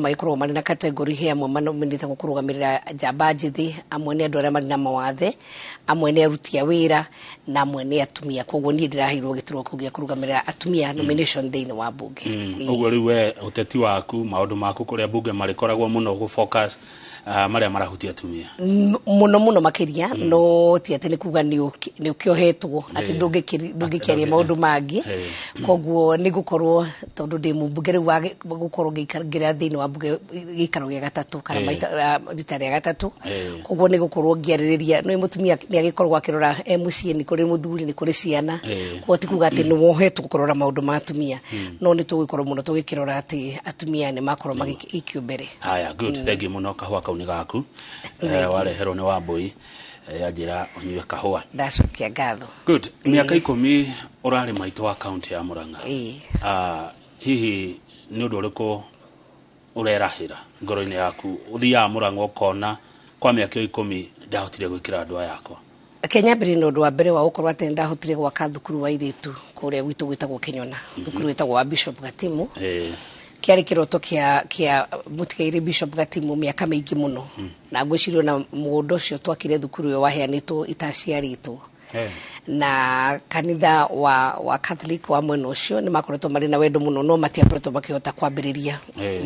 Magĩkoragwo marĩ na category he amwe manominĩte kũrũgamĩrĩra njamba njĩthĩ, amwe nĩ andũ arĩa marĩ na mawathe, amwe nĩ aruti a wĩra na amwe nĩ atumia. Koguo niĩ ndĩraheirwo gĩturwa kĩu gĩa kũrũgamĩrĩra atumia nomination thĩinĩ wa mbunge. Ũguo rĩu we ũteti waku, maũndũ maku kũrĩa mbunge marĩkoragwo mũno gũ focus marĩa marahutia atumia? Mũno mũno makĩria, no ti atĩ nĩ kuga nĩ ũkĩohetwo atĩ ndũngĩkĩaria maũndũ mangĩ. Koguo nĩ ngũkorwo, tondũ ndĩ mũmbunge rĩu wa gũkorwo ngĩra thĩinĩ wa mbunge gĩikaro gĩa gatatũ kana maita rita rĩa gatatũ, koguo nĩ gũkorwo ngĩarĩrĩria nĩ mũtumia nĩ agĩkoragwo akĩrora e mũciĩ, nĩ kũrĩ mũthuri, nĩ kũrĩ ciana. Koguo ti kuga atĩ nĩ wohetwo kũrora maũndũ ma atumia, no nĩ tũgũkorwo mũno tũgĩkĩrora atĩ atumia nĩ makorwo magĩikio mbere. Haya, good, thank you mũno. Kahũa kau nĩ gaku, wareherwo nĩ Wambui, anjĩra ũnyue kahũa. Ndacokia ngatho. Good. Mĩaka 10 ũrarĩ maitũ wa kaunti ya Murang'a. Hihi nĩ ũndũ ũrĩkũ ũrerahĩra ngoro-inĩ yaku ũthiaga Murang'a ũkona kwa mĩaka ĩyo 10 ndahotire gwĩkĩra andũ aya akwa? Kenya mbere nĩ ũndũ wa mbere wa gũkorwo atĩ ndahotire gwaka thukuru wa airĩtu kũrĩa gwitũ gwĩtagwo Kenyona, thukuru wĩtagwo wa Bishop Gatimu. Kĩarĩ kĩroto kĩa mũtigairĩ Bishop Gatimu mĩaka mĩingĩ mũno, na ngwĩciria ona mũgũnda ũcio twakire thukuru ĩyo waheanĩtwo itaciarĩtwo. Na kanitha wa Catholic wa mwena ũcio nĩ makoretwo marĩ na wendo mũno, no matiakoretwo makĩhota kwambĩrĩria.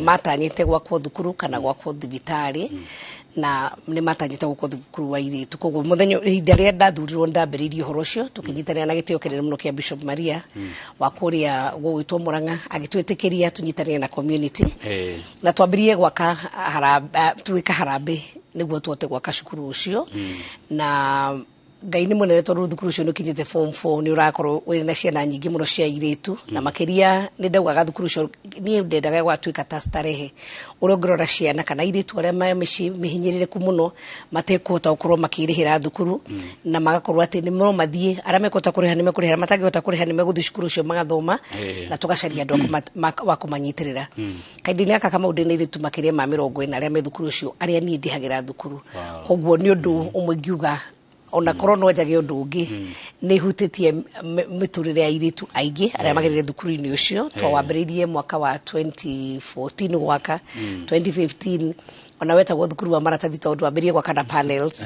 Matanyĩte gwakwo thukuru kana gwakwo thibitarĩ, na nĩ matanyĩte gwakwo thukuru wa airĩtu. Koguo mũthenya ihinda rĩrĩa ndathurirwo ndambĩrĩirie ũhoro ũcio, tũkĩnyitanĩra na gĩtĩo kĩnene mũno kĩa Bishop Maria wa kũrĩa gũgwĩtwo Murang'a, agĩtwĩtĩkĩria tũnyitanĩre na community na twambĩrĩrie gwaka harambĩ, twĩka harambĩ nĩguo tũhote gwaka cukuru ũcio. Na Ngai nĩ mũnene tondũ thukuru ũcio nĩ ũkinyĩte form 4, nĩ ũrakorwo wĩna na ciana nyingĩ mũno cia airĩtu. Na makĩria nĩ ndaugaga thukuru ũcio niĩ ndendaga gwatuĩka ta starehe, ũrĩa ũngĩrora ciana kana airĩtu arĩa me mĩciĩ mĩhinyĩrĩrĩku mũno matekũhota gũkorwo makĩrĩhĩra thukuru, na magakorwo atĩ nĩ no mathiĩ, arĩa mekũhota kũrĩha nĩ mekũrĩha, arĩa matangĩhota kũrĩha nĩ megũthiĩ cukuru ũcio magathoma, na tũgacaria andũ wa kũmanyitĩrĩra. Kahinda-inĩ gaka Kamau ndĩ na airĩtu makĩria ma 40 arĩa me thukuru ũcio, arĩa niĩ ndĩhagĩra thukuru. Koguo nĩ ũndũ ũmwe ingiuga ona korwo no njage ũndũ ũngĩ nĩ hutĩtie mĩtũrĩre ya airĩtu aingĩ arĩa magereire thukuru-inĩ ũcio. Twawambĩrĩirie mwaka wa 2014 gwaka, 2015 ona wetagwo thukuru wa maratathi tondũ twambĩrĩirie gwaka na panels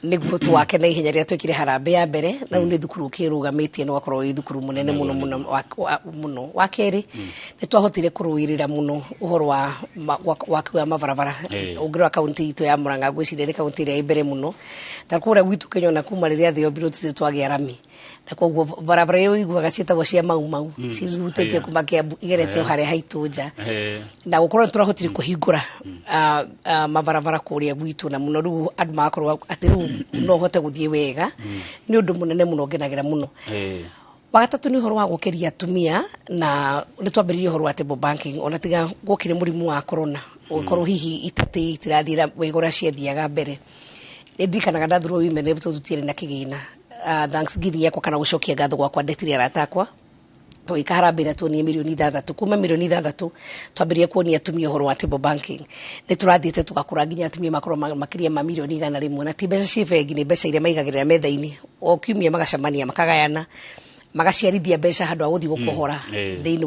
nĩguo twake na ihenya rĩrĩa twekire harambĩ ya mbere. Na rĩu nĩ thukuru ũkĩrũgamĩtie na ũgakorwo wĩ thukuru mũnene mũno mũno mũno. Wa kerĩ, nĩ twahotire kũrũĩrĩra mũno ũhoro wa waki wa mabarabara. Ũngĩrora kaunti itũ ya Murang'a, ngwĩciria nĩ kaunti ĩrĩa ĩ mbere mũno ta kũrĩa gwitũ Kenya, kuma rĩrĩa thĩ yombirwo tũtirĩ twagĩa rami, na koguo barabara iria ũiguaga ciĩtagwo cia Mau Mau cihutĩtie kuma Kiambu igerete o harĩa haitũ nja. Na gũkorwo nĩ tũrahotire kũhingũra mabarabara kũrĩa gwitũ na mũno, rĩu andũ magakorwo atĩ rĩu no ũhote gũthiĩ wega, nĩ ũndũ mũnene mũno ngenagĩra mũno. Wa gatatũ nĩ ũhoro wa gũkĩria atumia, na nĩ twambĩrĩirie ũhoro wa table banking, ona tiga gwokire mũrimũ wa corona ũgĩkorwo hihi iteti itirathiĩ wega ũrĩa ciathiaga mbere. Nĩ ndirikanaga ndathurwo women rep, tondũ tũtiarĩ na kĩgĩna, thanksgiving yakwa kana gũcokia ngatho gwakwa ndetire arata akwa tũgĩka harambĩ na tuonie mirioni 6. Kuma mirioni 6 twambĩrĩrie kuonia atumia ũhoro wa table banking. Nĩ tũrathiĩte tũgakũra nginya atumia makorwo makĩria ma mirioni 100, na ti mbeca ciĩ bengi, nĩ mbeca iria maigagĩrĩra metha-inĩ o kiumia, magacemania, makagayana, magaciarithia mbeca handũ ha gũthiĩ gũkohora thĩinĩ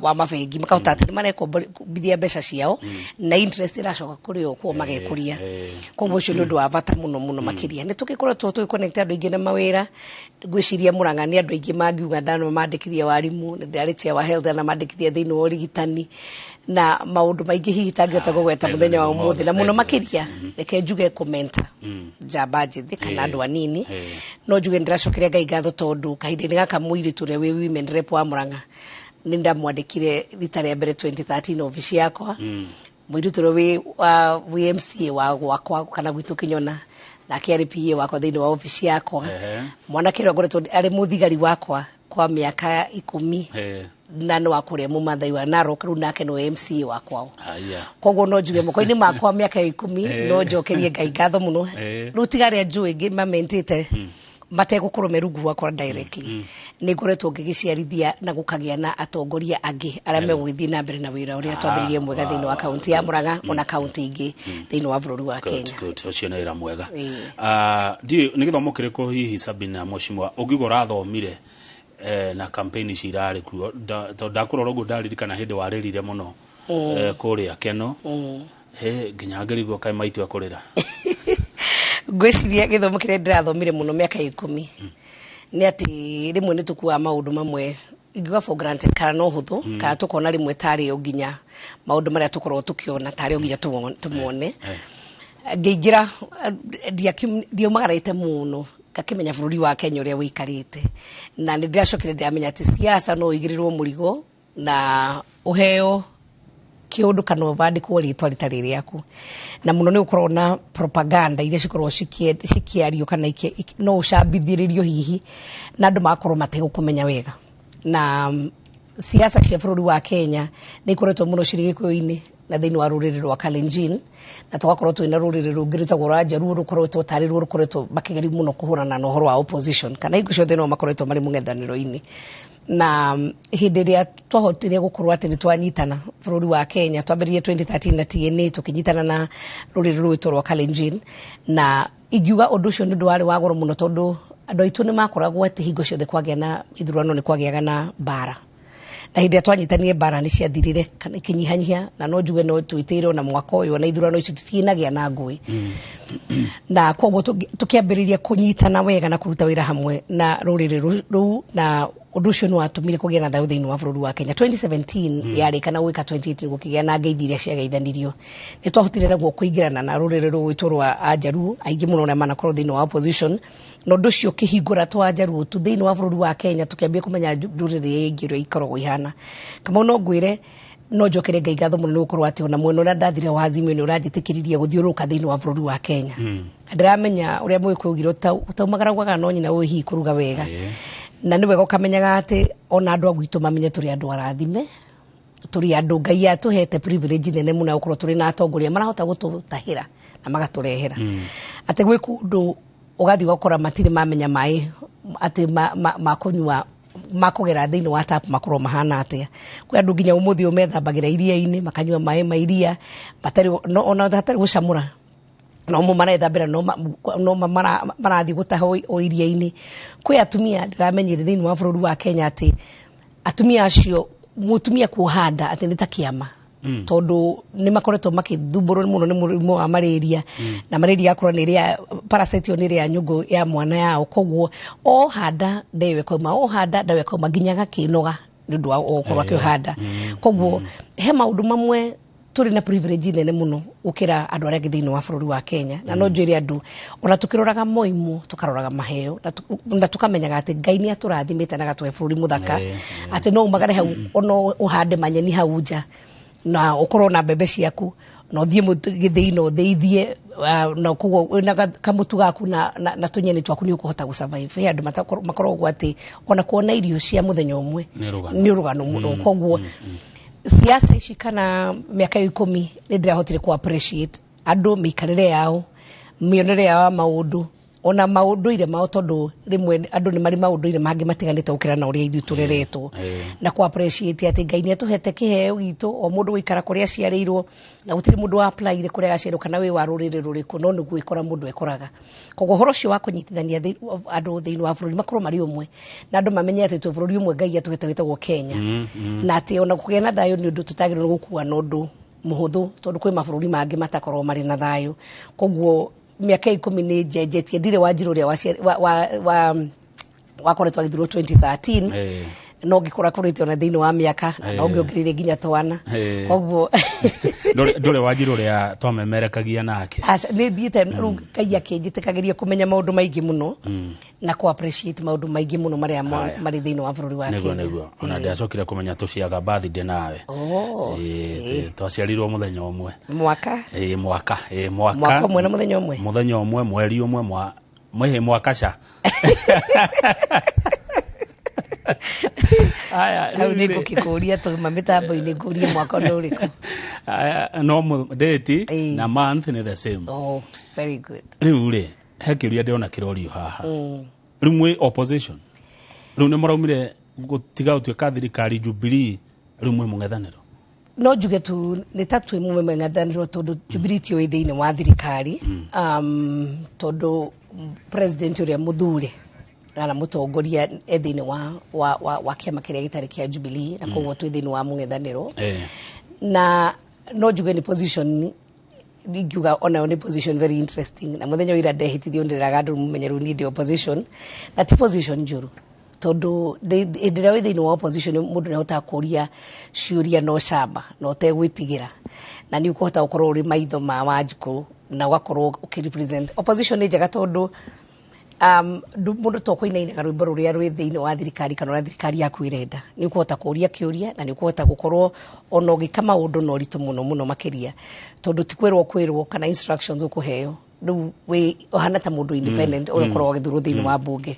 wa mabengi. Makahota atĩ nĩ marekombithia mbeca ciao na interest ĩracoka kũrĩ o kuo magekũria. Koguo ũcio nĩ ũndũ wa bata mũno mũno makĩria. Nĩ tũgĩkoretwo tũgĩconnect andũ aingĩ na mawĩra. Ngwĩciria Murang'a nĩ andũ aingĩ mangiuga ndanamandĩkithia warimũ, ndarĩ chair wa health, ndanamandĩkithia thĩinĩ wa ũrigitani na maũndũ maingĩ hihi itangĩhota kũgweta mũthenya wa ũmũthĩ. Na mũno makĩria reke njuge kũmenta njamba njĩthĩ kana andũ anini, no njuge ndĩracokeria Ngai ngatho tondũ kahinda-inĩ gaka mũirĩtu ũrĩa wĩ women rep wa Murang'a nĩ ndamwandĩkire rita rĩa mbere 2013 obici yakwa. Mũirĩtu ũrĩa wĩ MCA wa gwakwa kana gwitũ Kĩnyona nake arĩ PA wakwa thĩinĩ wa obici yakwa. Mwanake ũrĩa ngoretwo arĩ mũthigari wakwa kwa mĩaka 10 na nĩ wa kũrĩa mũmathai wa Narok, rĩu nake nĩwe MCA wa kwao. Koguo no njuge moko-inĩ makwa mĩaka ya 10 no njokerie Ngai ngatho mũno. Rĩu tiga arĩa njũĩ mamentĩte mategũkorwo me rungu rwakwa directly, nĩ ngoretwo ngĩgĩciarithia na gũkagĩa na atongoria angĩ arĩa megũgĩthiĩ na mbere na wĩra ũrĩa twambĩrĩirie mwega thĩinĩ wa kaunti ya Murang'a ona kaunti ingĩ thĩinĩ wa bũrũri wa Kenya. Good, ũcio nĩ wĩra mwega. Ndiũĩ nĩ gĩthomo kĩrĩkũ hihi Sabina Mheshimiwa ũngiuga ũrathomire na campaign ici irarĩ kuo, tondũ ndakũrora ũguo ndaririkana hĩndĩ warĩrire mũno. Kũrĩa Keno. He nginya ngĩrigwo kaĩ maitũ ekũrĩra. Ngwĩciria gĩthomo kĩrĩa ndĩrathomire mũno mĩaka 10 nĩ atĩ rĩmwe nĩ tũkuaga maũndũ mamwe ingiuga for granted kana no hũthũ, kana tũkona rĩmwe tarĩ o nginya maũndũ marĩa tũkoragwo tũkĩona tarĩ o nginya tũmone. Ngĩingĩra ndiaumagarĩte mũno ngakĩmenya bũrũri wa Kenya ũrĩa ũikarĩte, na nĩ ndĩracokire ndĩramenya atĩ siasa no ũigĩrĩrwo mũrigo na ũheo kĩũndũ kana ũbandĩkwo rĩtwa rĩtarĩ rĩaku, na mũno nĩ gũkorwo na propaganda iria cikoragwo cikĩario kana no ũcambithĩrĩrio hihi na andũ magakorwo mategũkũmenya wega. Na siasa cia bũrũri wa Kenya nĩ ikoretwo mũno cirĩ Gĩkũyũ-inĩ na thĩinĩ wa rũrĩrĩ rwa Kalenjin, na tũgakorwo twĩna rũrĩrĩ rũngĩ rwĩtagwo rwa Jaluo rũkoretwo tarĩ ruo rũkoretwo makĩgeria mũno kũhũrana na ũhoro wa opposition, kana hingo ciothe no makoretwo marĩ mũng'ethanĩro-inĩ. Na hĩndĩ ĩrĩa twahotire gũkorwo atĩ nĩ twanyitana bũrũri wa Kenya, twambĩrĩrie 2013 na TNA tũkĩnyitana na rũrĩrĩ rwitũ rwa Kalenjin, na ingiuga ũndũ ũcio nĩ ũndũ warĩ wa goro mũno, tondũ andũ aitũ nĩ makoragwo atĩ hingo ciothe kwagĩa na ithurano nĩ kwagĩaga na mbara, na hĩndĩ ĩrĩa twanyitanire mbara nĩ ciathirire kana ikinyihanyihia, na no njuge no twĩtĩire ona mwaka ũyũ ona ithurano icio tũtinagĩa na ngũĩ. Na koguo tũkĩambĩrĩria kũnyitana wega na kũruta wĩra hamwe na rũrĩrĩ rũu, na ũndũ ũcio nĩ watũmire kũgĩa na thayũ thĩinĩ wa bũrũri wa Kenya. 2017 yarĩka na gwĩka 2018 gũkĩgĩa na ngeithi iria ciageithanirio, nĩ twahotire naguo kũingĩrana na rũrĩrĩ rũu rwitũ rwa Ajaruo aingĩ mũno arĩa manakorwo thĩinĩ wa opposition, na ũndũ ũcio ũkĩhingũra twa Ajaruo tu thĩinĩ wa bũrũri wa Kenya, tũkĩambia kũmenya ndũrĩrĩ ingĩ ũrĩa ikoragwo ihana. Kamau, no ngwĩre no njokere Ngai ngatho mũno nĩ gũkorwo atĩ ona mwena ũrĩa ndathire wa Azimio nĩ ũranjĩtĩkĩririe gũthiũrũrũka thĩinĩ wa bũrũri wa Kenya. Ndĩramenya ũrĩa mũgĩkũyũ augire ũtaumagara gwaga no nyina ũĩ hihi kũruga wega, na nĩ wega ũkamenyaga atĩ ona andũ a gwitũ mamenye tũrĩ andũ arathime, tũrĩ andũ Ngai atũhete privilege nene mũno ya gũkorwo tũrĩ na atongoria marahota gũtũtahĩra na magatũrehera, atĩ gwĩ kũndũ ũgathiĩ ũgakora matirĩ mamenya maĩ atĩ ma kũnyua makũgera thĩinĩ wa tap makorwo mahana atĩa. Kwĩ andũ nginya ũmũthĩ ũyũ methambagĩra iria-inĩ, makanyua maĩ ma iria matarĩ no, ona hatarĩ gũcamũra, no mo marethambĩra, no marathiĩ gũtaha o iria-inĩ. Kwĩ atumia ndĩramenyire thĩinĩ wa bũrũri wa Kenya atĩ atumia acio, mũtumia kuoha nda atĩ nĩ ta kĩama, tondũ nĩ makoretwo makĩthumbũrwo mũno nĩ mũrimũ wa malaria, na malaria yakorwo nĩ ĩrĩa parasite ĩyo nĩ ĩrĩa nyũngũ ya mwana yao, koguo oha nda nda ĩyo ĩkauma, oha nda nda ĩyo ĩkauma nginya agakĩnoga nĩ ũndũ wa gũkorwo akĩoha nda. Koguo he maũndũ mamwe tũrĩ na privilege nene mũno gũkĩra andũ arĩa angĩ thĩinĩ wa bũrũri wa Kenya, na no njĩre andũ ona tũkĩroraga moimũ tũkaroraga maheo na tũkamenyaga atĩ Ngai nĩ atũrathimĩte na agatũhe bũrũri mũthaka, atĩ no umagare hau ona ũhande manyeni hau nja na ũkorwo na mbembe ciaku na ũthiĩ gĩthĩi na ũthĩithie, na koguo wĩna kamũtu gaku na tũnyeni twaku nĩ ũkũhota gũ survive. He andũ makoragwo atĩ ona kuona irio cia mũthenya ũmwe nĩ rũgano mũno. Koguo siasa ici kana mĩaka ĩyo 10 nĩ ndĩrahotire kũ appreciate andũ, mĩikarĩre yao, mĩonere yao ya maũndũ, ona maũndũire mao, tondũ rĩmwe andũ nĩ marĩ maũndũire mangĩ matiganĩte gũkĩra na ũrĩa ithuĩ tũreretwo, na kũ appreciate atĩ Ngai nĩ atũhete kĩheo gitũ o mũndũ gũikara kũrĩa aciarĩirwo, na gũtirĩ mũndũ wa apply kũrĩa agaciarĩrwo kana wĩ wa rũrĩrĩ rũrĩkũ, no nĩ gwĩkora mũndũ ekoraga. Koguo ũhoro ũcio wa kũnyitithania andũ thĩinĩ wa bũrũri makorwo marĩ ũmwe, na andũ mamenye atĩ twĩ bũrũri ũmwe Ngai atũhete wĩtagwo Kenya, na atĩ ona kũgĩa na thayũ nĩ ũndũ tũtagĩrĩirwo gũkua na ũndũ mũhũthũ, tondũ kwĩ mabũrũri mangĩ matakoragwo marĩ na thayũ. Koguo mĩaka 10 nĩ njenjetie, ndirĩ Wanjiru ũrĩa wakoretwo agĩthurwo 2013, no ngĩkũra kũrĩte ona thĩinĩ wa mĩaka na no ngĩongereire nginya twana. Koguo Ndũrĩ Wanjiru ũrĩa twamemerekagia nake. Aca, nĩ thiĩte rĩu Ngai akĩnjĩtĩkagĩria kũmenya maũndũ maingĩ mũno na kũ appreciate maũndũ maingĩ mũno marĩa marĩ thĩinĩ wa bũrũri wa Kenya. Nĩguo ona ndiacokire kũmenya tũciaga birthday nawe. Twaciarirwo mũthenya ũmwe. Mwaka? Ĩĩ, mwaka. Ĩĩ, mwaka. Mwaka ũmwe na mũthenya ũmwe? Mũthenya ũmwe, mweri ũmwe, mwehe mwaka ca. Aya, Hau nĩ rĩu rĩ- ngũkĩkũria tũma mĩtambo-inĩ ngũrie mwaka nĩ ũrĩkũ. Aya, no date na month nĩ the same. Oh, very good. Rĩu rĩ, he kĩũria ndĩrona kĩrorio haha. Rĩu mwĩ opposition, rĩu nĩ mũraumire gũtiga gũtuĩka thirikari Jubilee, rĩu mwĩ mũng'ethanĩro. No njuge tu nĩ ta twĩ mũng'ethanĩro, tondũ Jubilee ti ĩ thĩinĩ wa thirikari, tondũ president ũrĩa mũthure kana mũtongoria e thĩinĩ wa kĩama kĩrĩa gĩtarĩ kĩa Jubilee, na koguo twĩ thĩinĩ wa mũng'ethanĩro. Na no njuge nĩ position ingiuga onayo nĩ position very interesting. Na mũthenya ũira ndehĩtithio, ndĩraga andũ mũmenye rĩu niĩ ndĩ opposition, na ti position njũru, tondũ hĩndĩ ĩrĩa wĩ thĩinĩ wa opposition, mũndũ nĩahotaga kũria ciũria na ũcamba na ũtegwĩtigĩra, na nĩ ũkũhota gũkorwo ũrĩ maitho ma Wanjikũ na ũgakorwo ũkĩ-represent. Opposition nĩ njega tondũ mũndũ to kũinainaga rwĩmbo rũrĩa rwĩ thĩinĩ wa thirikari kana ũrĩa thirikari yaku ĩrenda. Nĩ ũkũhota kũria kĩũria na nĩ ũkũhota gũkorwo ona ũgĩka maũndũ na ũritũ mũno mũno makĩria, tondũ ti kwĩrwo kwĩrwo kana instructions ũkũheo. Rĩu wĩ ũhana ta mũndũ independent ũrĩa ũkoragwo agĩthurwo thĩinĩ wa mbunge,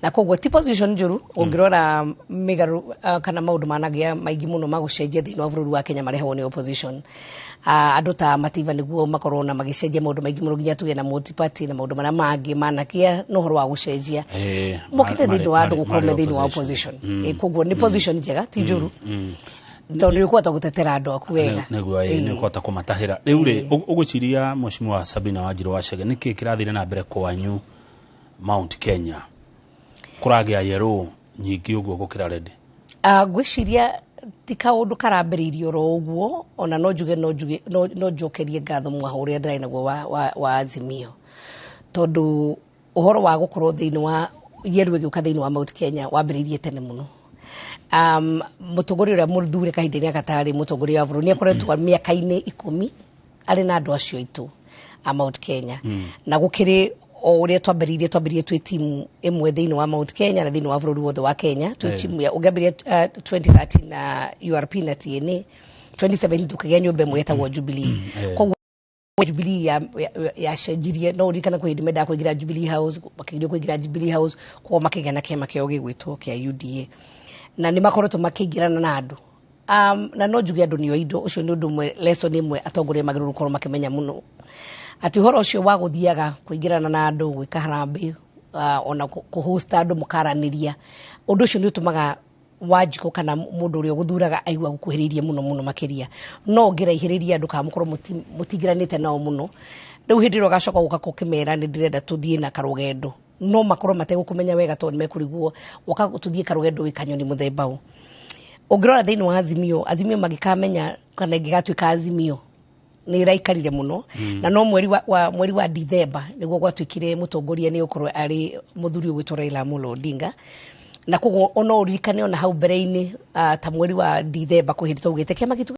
na koguo ti position njũru. Ũngĩrora mĩgarũ kana maũndũ managĩa maingĩ mũno ma gũcenjia thĩinĩ wa bũrũri wa Kenya marehagwo nĩ opposition. Andũ ta Mativa nĩguo makorwo na magĩcenjia maũndũ maingĩ mũno nginya tũgĩe na multi party na maũndũ marĩa mangĩ managĩa na ũhoro wa gũcenjia mokĩte thĩinĩ wa andũ gũkorwo me thĩinĩ wa opposition. Koguo nĩ position njega, ti njũru, tondũ nĩ ũkũhota gũtetera andũ aku wega. Nĩguo, nĩ ũkũhota kũmatahĩra. Rĩu rĩ, ũgwĩciria, Mheshimiwa Sabina Wanjiru wa Chege, nĩkĩ kĩrathire na mbere kwanyu Mount Kenya kũragĩa yellow nyingĩ ũguo gũkĩra red? Ngwĩciria ti kaũndũ karambĩrĩirio oro ũguo. Ona no njuge no njokerie ngatho mwaho ũrĩa ndĩrarĩ naguo wa Azimio, tondũ ũhoro wa gũkorwo thĩinĩ wa yellow ĩgĩũka thĩinĩ wa Mount Kenya wambĩrĩirie tene mũno. Mũtongoria ũrĩa mũthure kahinda-inĩ gaka tarĩ mũtongoria wa bũrũri nĩ akoretwo mĩaka-inĩ 10 arĩ na andũ acio aitũ a Mount Kenya, na gũkĩrĩ o ũrĩa twambĩrĩirie twĩ timu ĩmwe thĩinĩ wa Mount Kenya na thĩinĩ wa bũrũri wothe wa Kenya twĩ timu ya ũngĩambĩrĩria 2013 na URP na TNA, 2017 tũkĩgĩa nyũmba ĩmwe ĩtagwo Jubilee. Koguo Jubilee yacenjirie, no ũririkane kwĩ hĩndĩ mendaga kũingĩra Jubilee House, makĩgirio kũingĩra Jubilee House, koguo makĩgĩa na kĩama kĩao gĩgwĩtwo kĩa UDA, na nĩ makoretwo makĩingĩrana na andũ. Na no njuge andũ nĩo indo. Ũcio nĩ ũndũ ũmwe, lesson ĩmwe atongoria magĩrĩirwo gũkorwo makĩmenya mũno, atĩ ũhoro ũcio wa gũthiaga kũingĩrana na andũ, gwĩka harambĩ, ona kũhost andũ mũkaranĩria, ũndũ ũcio nĩ ũtũmaga Wanjikũ kana mũndũ ũrĩa ũgũthuraga aigua gũkuhĩrĩirie mũno mũno makĩria. No ũngĩraihĩrĩria andũ kana mũkorwo mũtingĩranĩte nao mũno, rĩu hĩndĩ ĩrĩa ũgacoka gũka gũkĩmera nĩ ndĩrenda tũthiĩ na karũgendo, no makorwo mategũkũmenya wega, tondũ nĩmekũrigwo woka tũthiĩ karũgendo wĩ kanyoni mũthemba ũ. Ũngĩrora thĩinĩ wa Azimio, Azimio magĩkamenya kana ĩngĩgatuĩka Azimio nĩ ĩraikarire mũno, na no mweri wa Dithemba nĩguo gwatuĩkire mũtongoria nĩ ũkorwo arĩ mũthuri ũgwĩtwo Raila Amolo Odinga. Na koguo ona ũririkane ona hau mbere-inĩ, ta mweri wa Dithemba kwĩ hĩndĩ twaugĩte kĩama gitũ.